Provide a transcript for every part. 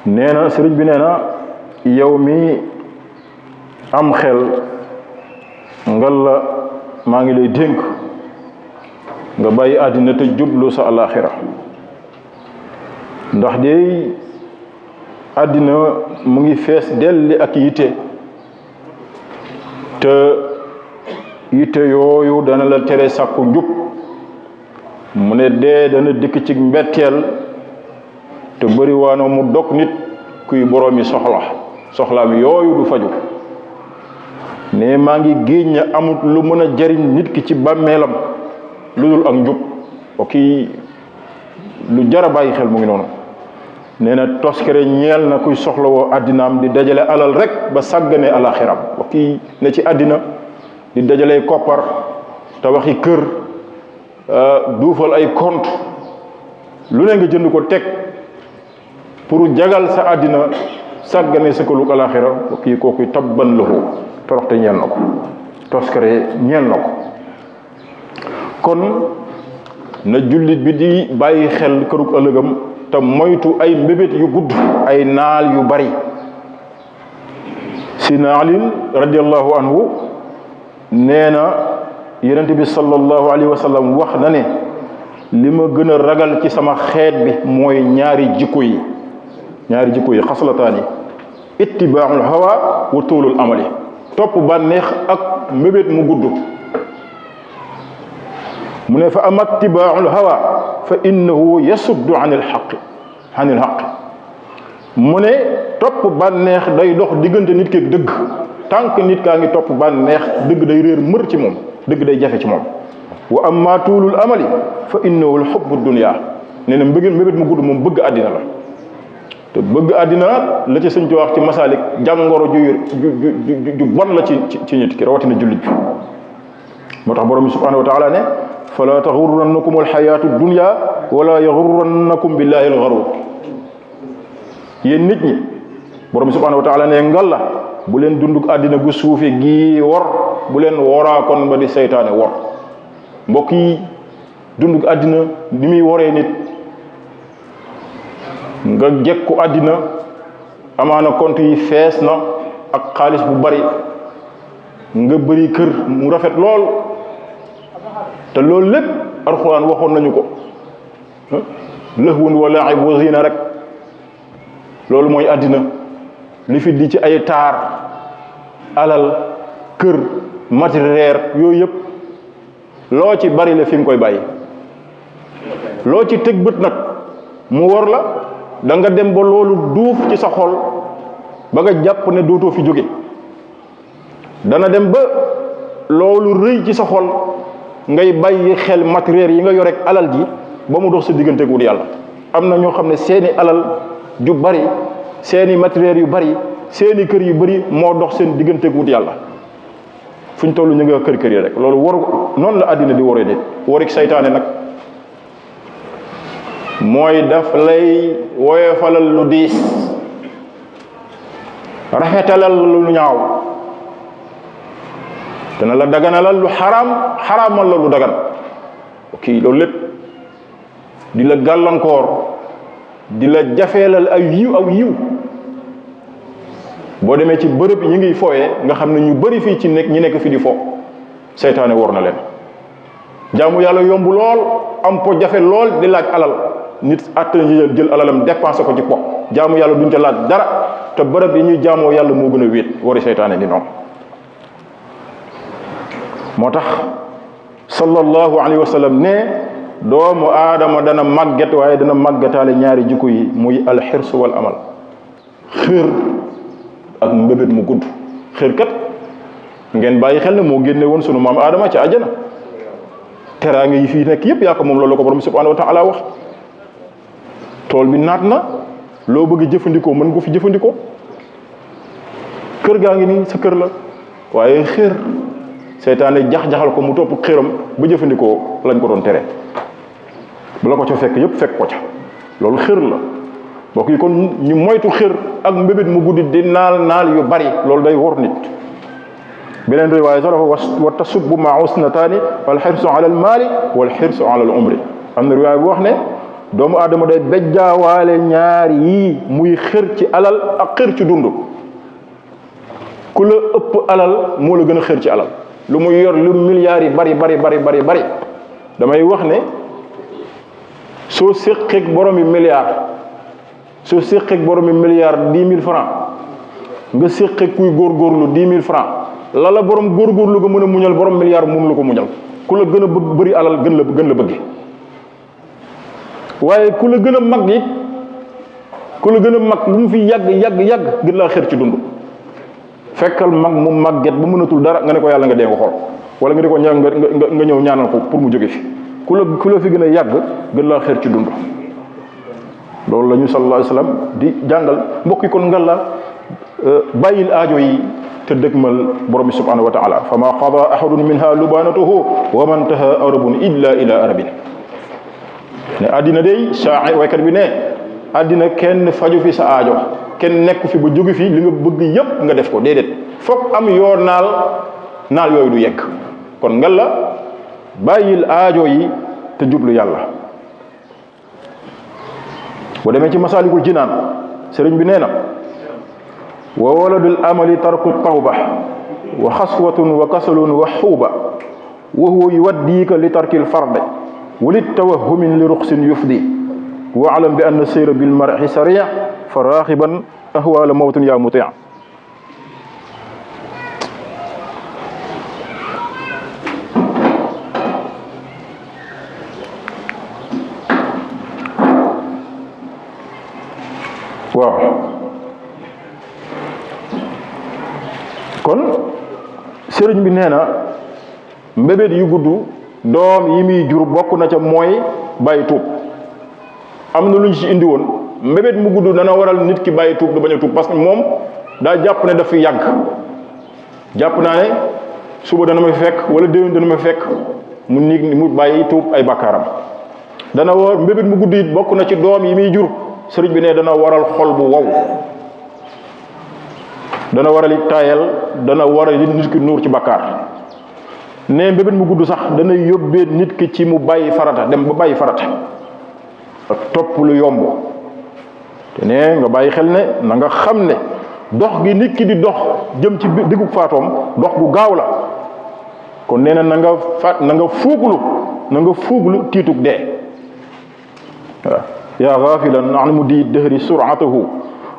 nee na sëriñ bi nee na yow mi am xel ngal la maa ngi lay dénk nga bàyyi àddina te jublu sa alaxira ndax de àddina mu ngi fees delli ak yitte te yitte yooyu dana la tere sàkku njub mu ne dee dana dikk ci mbetteel te bëri waano mu dog nit kuy boroomi soxlaam yooyu du faju ne maa ngi géej ña amut lu mën a jariñ nit ki ci bàmmeelam lu dul ak njub kii lu jara bàyyi xel mu ngi noonu nee na toskere ñeel na kuy soxla woo àddinaam di dajale alal rek ba sàggane alaxiram kii ne ci àddina di dajale koppar tabaxi kër duufal ay compte lu ne nga jënd ko teg pour jagal sa àddina sàggane sa këlug alaxira kii kookuy tabban lahu toroxte ñeel na ko toskere ñeel na ko kon na jullit bi di bàyyi xel kërug ëllëgam te moytu ay mbébét yu gudd ay naal yu bari Sina Ali radiyallahu anhu nee na yonent bi sallallahu alayhi wa sallam wax na ne li ma gën a ragal ci sama xeet bi mooy ñaari jikko yi xaslataani ittibaaul hawa wa tuulul amali topp bànneex ak mbébét mu gudd mu ne fa ama ittibaaul hawa fa innahu yasuddu anil xaqi mu ne topp bànneex day dox diggante nit ki ak dëgg tànk nit kaa ngi topp bànneex dëgg day réer mër ci moom dëgg day jafe ci moom wa amma tuulul amali fa innahu xubbu dunya nee na mbébét mu gudd moom bëgg àddina la te bëgg àddina la ci sëñ ci wax ci masaalik jàngoro ju bon la ci nit ki rawatina jullit bi moo tax borom bi subhanahu wa taala ne fala taxurrannakum alxayaatu dunya wala yaxurrannakum billahi alxarur yéen nit ñi borom bi subhanahu wa taala ne ngal la bu leen dunduk àddina gu suufe gi wor bu leen woraa kon ba di seytaane wor mbokk yi dunduk àddina ni muy woree nit nga jekku àddina amaana compte yi fees na ak xaalis bu bari nga bëri kër mu rafet lool te loolu lépp alxuraan waxoon nañu ko lëhwun wa la'ib wa zina rek loolu mooy àddina li fi di ci ay taar alal kër matériel yooyu yëpp loo ci bari la fi nga koy bàyyi loo ci teg bët nag mu war la da nga dem ba loolu duuf ci sa xol ba nga jàpp ne dootoo fi jóge dana dem ba loolu rëy ci sa xol ngay bàyyi xel matériel yi nga yore ak alal ji ba mu dox sa diggante ak wut yàlla am na ñoo xam ne seeni alal ju bari seeni matériel yu bari seeni kër yu bari moo dox seen diggante ak wut yàlla fu ñu toll ñu nga kër yi rek loolu waru noonu la àddina di waree nit warik saytaane nag mooy daf lay woyofalal lu diis rafetalal lu ñaaw dana la daganalal lu xaraamal la lu dagan kii loolu lépp di la gàllankoor di la jafeelal aw yiw boo demee ci bërëb yi ngiy fooyee nga xam ne ñu bari fii ci nekk ñi nekk fi di fo seytaane war na leen jaamu yàlla yomb lool am po jafe lool di laaj alal nit àttan jël alalam dépensé ko ci po jaamu yàlla duñ ca laaj dara te bërëb yi ñuy jaamoo yàlla moo gën a wéet wari seytaane di noonu moo tax sallallahu alayhi wa sallam ne doomu aadama dana màgget waaye dana màggetaale ñaari jikko yi muy alxirs wal amal xër ak mbébét mu gudd xër kat ngeen bàyyi xel ne moo génne woon sunu maam aadama ci àjjana teraanga yi fii nekk yépp yaa ko moom loolu ko borom subhanahu wa taala wax tool bi naat na loo bëgg jëfandikoo mën nga fi jëfandikoo kër gaa ngi nii sa kër la waaye xër seytaane jax-jaxal ko mu topp xëram ba jëfandikoo lañ ko doon tere bu la ko ca fekk yépp fekk ko ca loolu xër la bokk yi kon ñu moytu xër ak mbébét mu guddi di naal yu bari loolu day wor nit beneen riwaaya sax dafa wa tasubbu ma usnataani wal xirsu ala al maali wal xirsu ala al umri am na riwaaya bu wax ne doomu aadama day bejjaawaale ñaar yii muy xër ci alal ak xër ci dund. ku la ëpp alal moo la gën a xër ci alal lu muy yor lu milliards yi bari damay wax ne soo séqeeg boromi milliards 10 000 francs nga séqeeg kuy góorgóorlu 10 000 francs la borom góorgóorlu nga mën a muñal borom milliard mënu la ko muñal. ku la gën a bëri alal gën la bëgge waaye ku la gën a mag it ku la gën a mag lu mu fi yàgg gën laa xër ci dund. fekkal mag mu màgget ba mënatul dara nga ne ko yàlla nga dee nga xool wala nga di ko ñaan nga ñëw ñaanal ko pour mu jóge fi ku la fi gën a yàgg gën laa xër ci dund. loolu la ñu sallallahu alayhi wasallam di jàngal mbokk yi kon nga la bàyyil aajo yi te dëgmal borom bi subhanahu wa taala fa ma qada ahadun minha lubanatuhu wa man taha arabun illa ila arabin ne àddina day shaa'ir waykat bi ne àddina kenn faju fi sa aajo kenn nekk fi ba jóge fi li nga bëgg yépp nga def ko déedéet foog am yoo naal yooyu du yegg kon nga la bàyyil aajo yi te jublu yàlla. boo demee ci masaalikul jinaan sëriñ bi nee na wa waladul amali tarku tawba wa xaswatun wa kasalun wa xuuba wa huwa yuwaddiika li tarkil farde walit tawahumin li ruxsin yufdi wa alam bi anna seyra bil mar'i sari' fa raaxiban ahwaala mawtin yaa muti' waaw kon sëriñ bi nee na mbébét yu gudd doom yi muy jur bokk na ca mooy bàyyi tuub. am na lu ñu ci indi woon mbébét mu gudd dana waral nit ki bàyyi tuub du bañ a tuub parce que moom daa jàpp ne daf fi yàgg jàpp naa ne suba dana ma fekk wala déwén dana ma fekk mu bàyyi tuub ay bàkkaaram. dana war mbébét mu gudd it bokk na ci doom yi muy jur sëriñ bi ne dana waral xol bu wow dana waral it taayal dana waral it nit ki nuur ci bàkkaar ne mbébét mu gudd sax dana yóbbee nit ki ci mu bàyyi farata dem ba bàyyi farata ak topp lu yomb te ne nga bàyyi xel ne na nga xam ne dox gi nit ki di dox jëm ci diggu faatoom dox gu gaaw la kon nee na na nga fuuglu tiitug dee waaw yaa gaafilan an mudi dëhri suratahu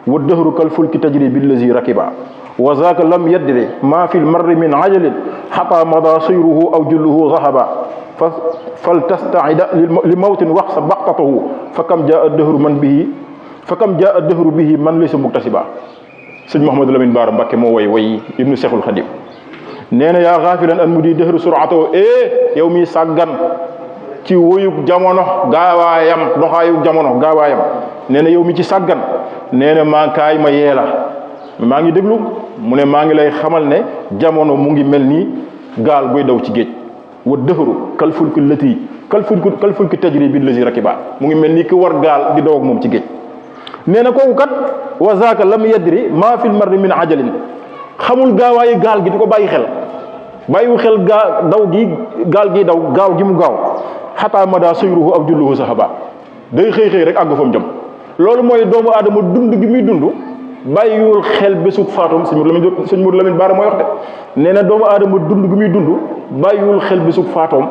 wa dëhru kal fulki tajri billazi rakiba wa zaaka lam yadri ma fi lmarri min ajalin xata mada sayruhu aw julluhu zahaba fal tastaida li mawtin wax sa baxtatahu fa kam jaa dëhru bihi man laysa muktasiba sëñ Mouhamadou Lamine Bara Mbacké moo way ibnu Cheikhul Khadim nee na yaa gaafilan an mudi dëhri suratahu yow mi sàggan ci woyug jamono gaawaayam doxaayug jamono gaawaayam nee na yow mi ci sàggan nee na maa kaay ma yee la maa ngi déglu mu ne maa ngi lay xamal ne jamono mu ngi mel ni gaal buy daw ci géej wa dëhru kalfulki tajri bi lazi rakiba mu ngi mel ni ki war gaal di daw ak moom ci géej nee na kooku kat wa zaaka lam yadri maa fil marri min ajalin xamul gaawaayu gaal gi di ko bàyyi xel bàyyiwu xel gaal gi daw gaaw gi mu gaaw xataa mada sayruhu aw julluhu sahaba day xëy rek àgg fa mu jëm loolu mooy doomu aadama dund gi muy dund bàyyiwul xel bésug faatoom sëñ Modou Lamine Bara mooy wax de nee na doomu aadama dund gi muy dund bàyyiwul xel bésug faatoom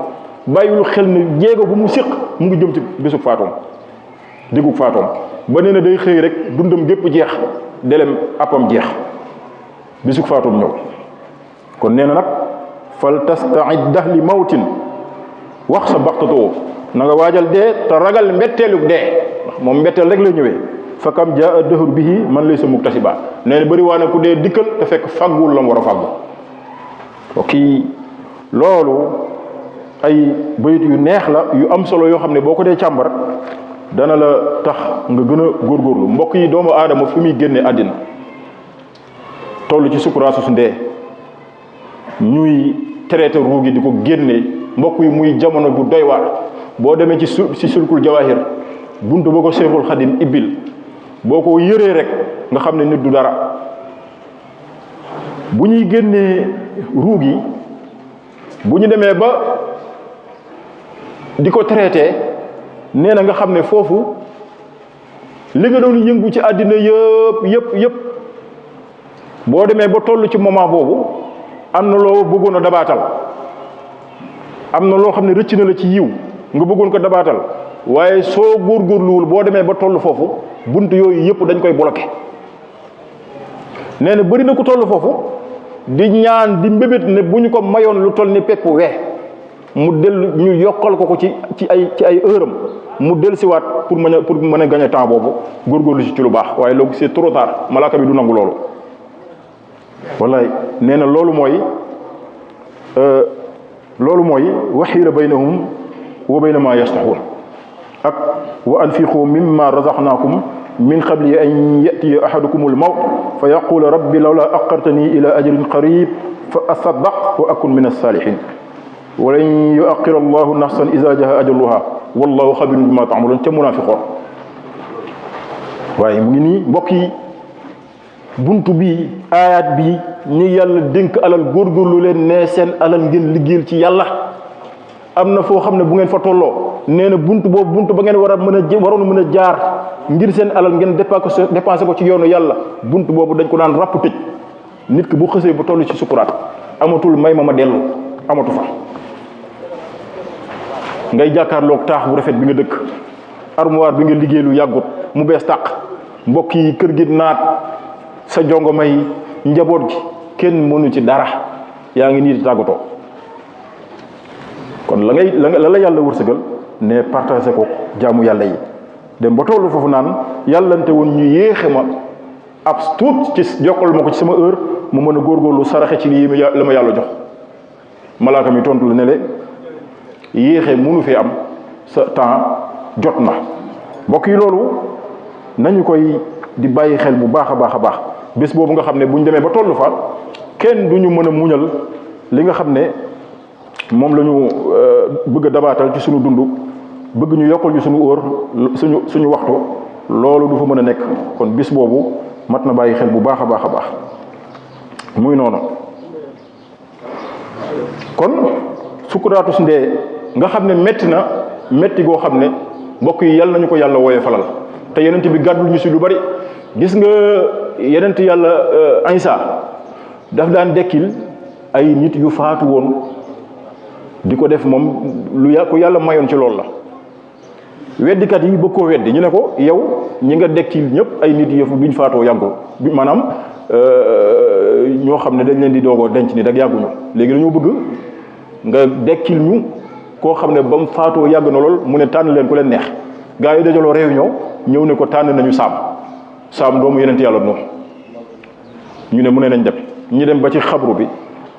bàyyiwul xel ne jéego bu mu séq mu ngi jëm ci bésug faatoom digug faatoom ba nee na day xëy rek dundam gépp jeex delem appam jeex bésug faatoom ñëw kon nee na nag fal tastaidda li mawtin wax sa baxtatoo na nga waajal dee te ragal mbetteelug dee ndax moom mbetteel rek la ñëwee fa kam jaa dëhru bihi man laysa muktasiba nee na bëri waa ne ku dee dikkal te fekk fàgguwul la mu war a fàggu ok loolu ay bayit yu neex la yu am solo yoo xam ne boo ko dee càmbar dana la tax nga gën a góorgóorlu mbokk yi doomu aadama fi muy génne àddina toll ci sukkuraasu su ndee ñuy traité ruu gi di ko génne mbokk yi muy jamono bu doy waar boo demee ci sulkul jawahir buntu ba ko Cheikhul Khadim ibbil boo ko yëree rek nga xam ne nit du dara bu ñuy génnee ruu gi bu ñu demee ba di ko traité nee na nga xam ne foofu li nga doon yëngu ci àddina yëpp boo demee ba toll ci moment boobu am na loo bëggoon a dabaatal, am na loo xam ne rëcc na la ci yiw nga bëggoon ko dabaatal, waaye soo góorgóorluwul boo demee ba toll foofu bunt yooyu yëpp dañ koy bloqué. nee na bëri na ku toll foofu di ñaan di mbébét ne bu ñu ko mayoon lu toll ni pepp wee mu dellu ñu yokkal ko ci ay heure am mu dellusiwaat pour mën a gagner temps boobu góorgóorlu ci lu baax, waaye loolu c'est trop tard. malaaka bi du nangu loolu. wallaay nee na loolu mooy waxiila baynahum wa bayna ma yastaxuun ak wa anfiqu mimma razaqnaakum min qabli an yatiya ahadukumul mawt fa yaqula rabbi lawla aqartani ila ajrin qarib fa asaddaq wa akun min alsalihin walan yuaqira allahu nafsan ida jaa ajaluha wallahu xabirun bima taamaluun ca munaafiqoon. waaye mu ngi nii mbokk yi, buntu bi aayaat bi ñi yàlla dénk alal góorgóorlu leen ne seen alal ngeen liggéeyal ci yàlla. am na foo xam ne bu ngeen fa tolloo nee na buntu boobu buntu ba ngeen waroon mën a jaar ngir seen alal ngeen dépensé ko ci yoonu yàlla, buntu boobu dañ ko daan ràpp tëj. nit ki bu xësee ba toll ci sukuraat amatul may ma dellu, amatu fa. ngay jàkkaarloog taax bu rafet bi nga dëkk, armoire bi nga liggéey lu yàggut mu bees tàq, mbokk yi kër gi naat, sa jongo may njaboot gi kenn mënu ci dara, yaa ngi nii di tàggatoo. kon la yàlla wërsëgal ne partagé ko jaamu yàlla yi, dem ba tollu foofu naan yàllante woon ñu yéexe ma ab tuut ci jokkal ma ko ci sama heure mu mën a góorgóorlu saraxe ci lii la ma yàlla jox. malaaka mi tontu la ne le yéexe mënu fee am, sa temps jot na. mbokk yi loolu nañu koy di bàyyi xel bu baax a baax bés boobu nga xam ne buñ demee ba tollu fa kenn duñu mën a muñal li nga xam ne moom la ñu bëgg a dabaatal ci suñu dund, bëgg ñu yokkal ñu suñu heure suñu waxtu, loolu du fa mën a nekk. kon bis boobu mat na bàyyi xel bu baax a baax muy noonu. kon sukuraatu si ndee nga xam ne metti goo xam ne mbokk yi yàlla nañu ko yàlla wooye falal, te yenent bi gàddul ñu si lu bari. gis nga yenent yàlla Isa daf daan dekkil ay nit yu faatu woon di ko def moom ko yàlla mayoon ci loolu la. weddikat yi bëgg koo weddi, ñu ne ko yow ñi nga dekkil ñëpp ay nit yëfu biñ faatoo yàggul, maanaam ñoo xam ne dañ leen di doogoo denc ni rek yàgguñu, léegi dañoo bëgg nga dekkil ñu koo xam ne ba mu faatoo yàgg na lool. mu ne tànn leen ku leen neex. gaa yi dajaloo réunion ñëw ne ko tànn nañu saam doomu yenent yàlla Nuux. ñu ne mu ne nañ dem, ñu dem ba ci xabru bi,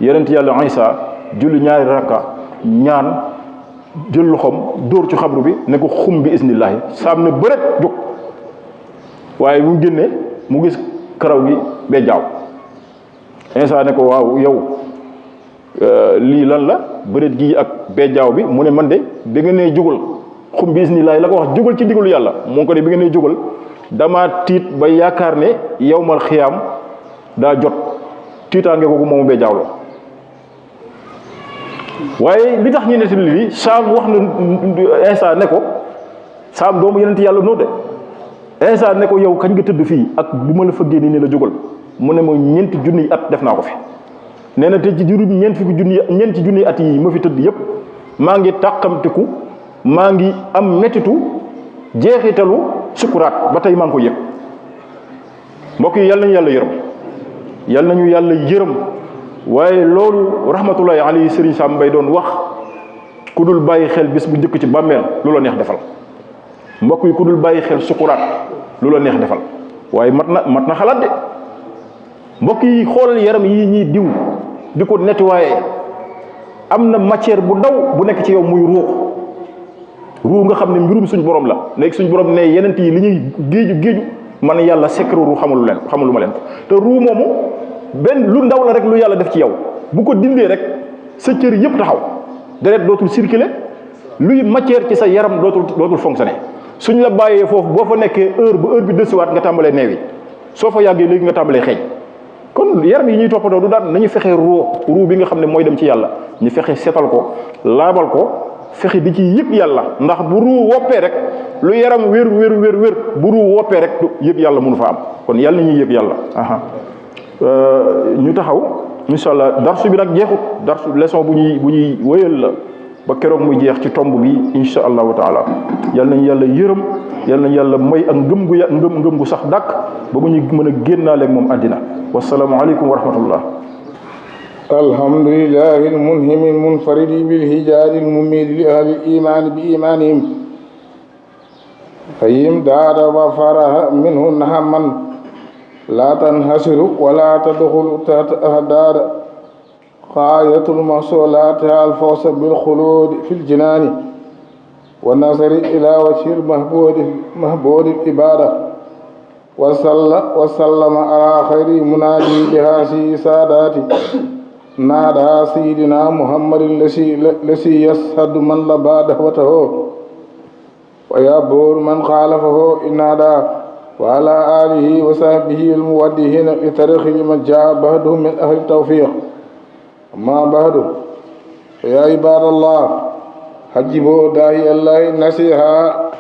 yenent yàlla Isa julli ñaari rakka ñaan, jël loxoom dóor ci xabru bi ne ko xum bi isnillaahi. saam ne bëret jóg, waaye mu génnee mu gis karaw gi bee jaaw. Isa ne ko waaw yow lii lan la bëret gi ak bee jaaw bi? mu ne man de bi nga nee jógal xum bi isnillaahi la ko wax, jógal ci digalu yàlla. moo ko de bi nga nee jógal dama tiit ba yaakaar ne yawmal xiyaam daa jot, tiitaange googu moomu bee jaaw la. waaye li tax ñu nettali lii, Saam wax na Isa ne ko, Saam doomu yenent yàlla noo de, Isa ne ko yow kañ nga tëdd fii ak bu ma la fëggee nii ne la jógal? mu ne ma 4 junniy at def naa ko fi. nee na te ci juróom ñeenti junniy at yi ma fi tëdd yépp maa ngi tàqamtiku, maa ngi am mettitu jeexitalu sukuraat ba tey maa ngi ko yëg. mbokk yi yàlla nañu yàlla yërëm, yàlla nañu yàlla yërëm. waaye loolu rahmatullahi alayhi Serigne Sam Mbaye doon wax, ku dul bàyyi xel bis bu njëkk ci bàmmeel lu la neex defal. mbokk yi ku dul bàyyi xel sukuraat lu la neex defal. waaye mat na xalaat de. mbokk yi xoolal yaram yi ñuy diw di ko nettoyer, am na matière bu ndaw bu nekk ci yow muy ruux nga xam ne mbirum suñ borom la. léegi suñ borom ne yenent yi li ñuy géeju man yàlla secret ruux xamalu ma leen ko. te ruux moomu benn lu ndaw la rek lu yàlla def ci yow, bu ko dindee rek sa cër yëpp taxaw, deret dootul circuler, luy matière ci sa yaram dootul fonctionner. suñ la bàyyee foofu boo fa nekkee heure bi desiwaat nga tàmbalee neewi, soo fa yàggee léegi nga tàmbalee xeeñ. kon yaram yi ñuy toppatoo du daan nañu fexe ruu bi nga xam ne mooy dem ci yàlla, ñu fexe setal ko, laabal ko, fexe di ci yëg yàlla ndax bu ruu woppee rek lu yaram wér bu ruu woppee rek yëg yàlla mënu fa am kon yàlla ñuy yëg yàlla ñu taxaw incha allah darsu bi nag jeexut darsu leçon bu ñuy wéyal la ba keroog muy jeex ci tomb bi incha allahu taala yal nañu yàlla yërëm yal nañu yàlla may ak ngëm gu sax dàkk ba bu ñu mën a génnaaleeg moom àddina wasalaamu aleykum wa rahmatullah alhamdulillahi almunhimi almunfaridi bilhijaadi almumidi li ahli aliman bi imanihim fayim daada wa faraha minhu nahaman la tanhasiru wala tadxulu tahta ahdaada غاية المحصولات الفوز بالخلود في الجنان والنظر إلى وجه المحبود العبادة وسلم على خير منادي بهذه ساداتي نادى سيدنا محمد الذي يسهد من لبى دعوته ويبور من خالفه إنادا وعلى آله وصحبه المودين لطريق من جاء بعدهم من أهل التوفيق أما بعد فيا عباد الله حجبوا داعي الله نصيحا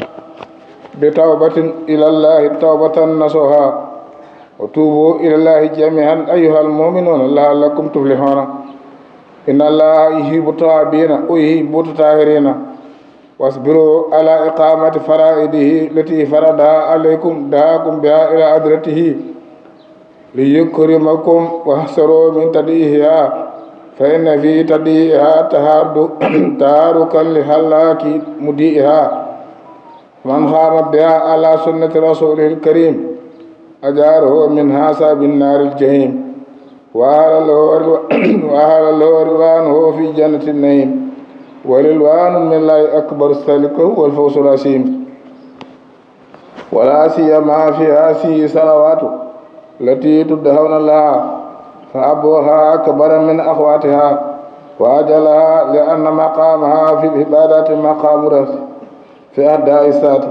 بتوبة إلى الله توبة نصوحا وتوبوا إلى الله جميعا أيها المؤمنون لعلكم تفلحون إن الله يحب التوابين ويحب الطاهرين واصبروا على إقامة فرائضه التي فرضها عليكم دعاكم بها إلى حضرته ليكرمكم واحسروا من تدعيها فإن في تدعيها تهاركا لهلاك مديئها من خام بها على سنة رسوله الكريم أجاره من حساب النار الجحيم وأهل له رضوانه في جنة النعيم ورضوان من الله أكبر السالك والفوز العظيم ولا سيما في هذه الصلوات التي تدعون الله فأبوها أكبر من أخواتها وأجلها لأن مقامها في العبادات مقام رأس في أداء السات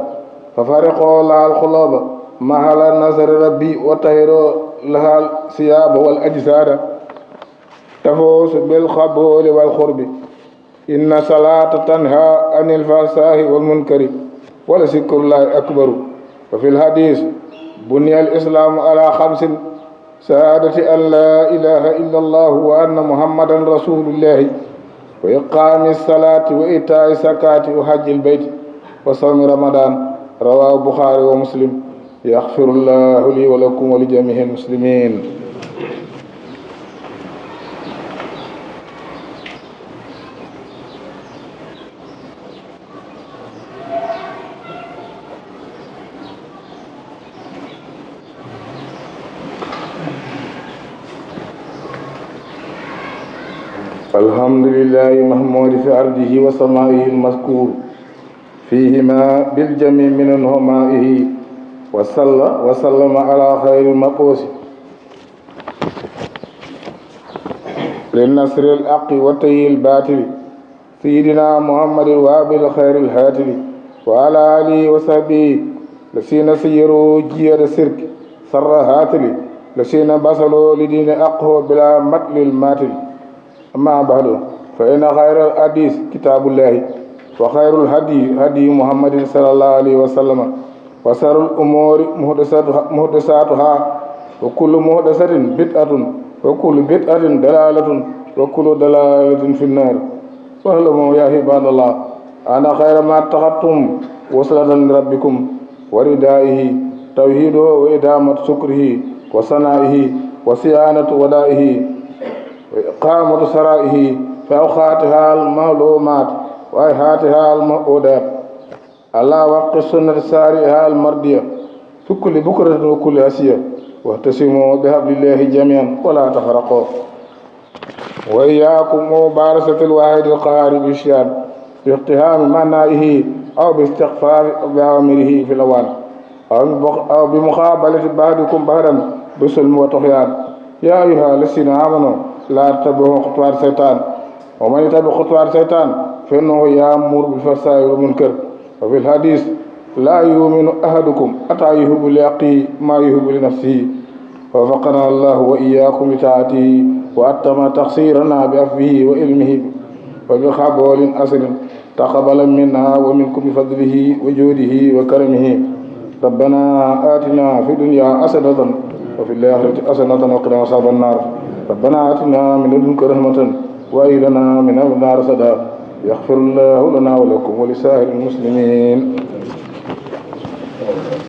ففرقوا لها القلوب محل النظر ربي وطهروا لها الثياب والأجساد تفوز بالقبول والقرب إن صلاة تنهى عن الفحشاء والمنكر ولذكر الله أكبر وفي الحديث بني الإسلام على 5 شهادة أن لا إله إلا الله وأن محمدا رسول الله وإقام الصلاة وإيتاء الزكاة وحج البيت وصوم رمضان رواه البخاري ومسلم يغفر الله لي ولكم ولجميع المسلمين الحمد لله محمود في أرضه وسمائه المذكور فيهما بالجميع من نعمائه وصلى وسلم على خير المبعوث للنصر الحق وتي الباطل سيدنا محمد وابل خير الهاتل وعلى آله وصحبه الذين سيروا جير السرك سر هاتل الذين بصلوا لدين أقوى بلا مقل الماتل أما بعد فإن خير الحديث كتاب الله وخير الهدي هدي محمد صلى الله عليه وسلم وشر الأمور محدثاتها وكل محدثة بدعة وكل بدعة دلالة وكل دلالة في النار واعلموا يا عباد الله أن خير ما اتخذتم وصلة لربكم وردائه توحيده وإدامة شكره وصنائه وصيانة ودائه وإقامة سرائه في أوقاتها المعلومات وأيهاتها المؤودات على وفق السنة سارئها المردية في كل بكرة وكل أسية واعتصموا بحبل الله جميعا ولا تفرقوا وإياكم مبارسة الواحد القهار بالشيان باقتهام منائه أو باستخفاف بأوامره في الأوان أو بمقابلة بعضكم بعضا بسلم وطغيان يا أيها الذين آمنوا لا تتبعوا خطوات الشيطان ومن يتبع خطوات الشيطان فإنه يأمر بالفحشاء والمنكر وفي الحديث لا يؤمن أحدكم حتى يحب لأخيه ما يحب لنفسه ووفقنا الله وإياكم لطاعته وأتم تقصيرنا بعفوه وعلمه وبقبول أصل تقبل منا ومنكم بفضله وجوده وكرمه ربنا آتنا في الدنيا حسنة وفي الآخرة حسنة وقنا عذاب النار ربنا آتنا من لدنك رحمة وهب لنا من أمرنا رشدا يغفر الله لنا ولكم ولسائر المسلمين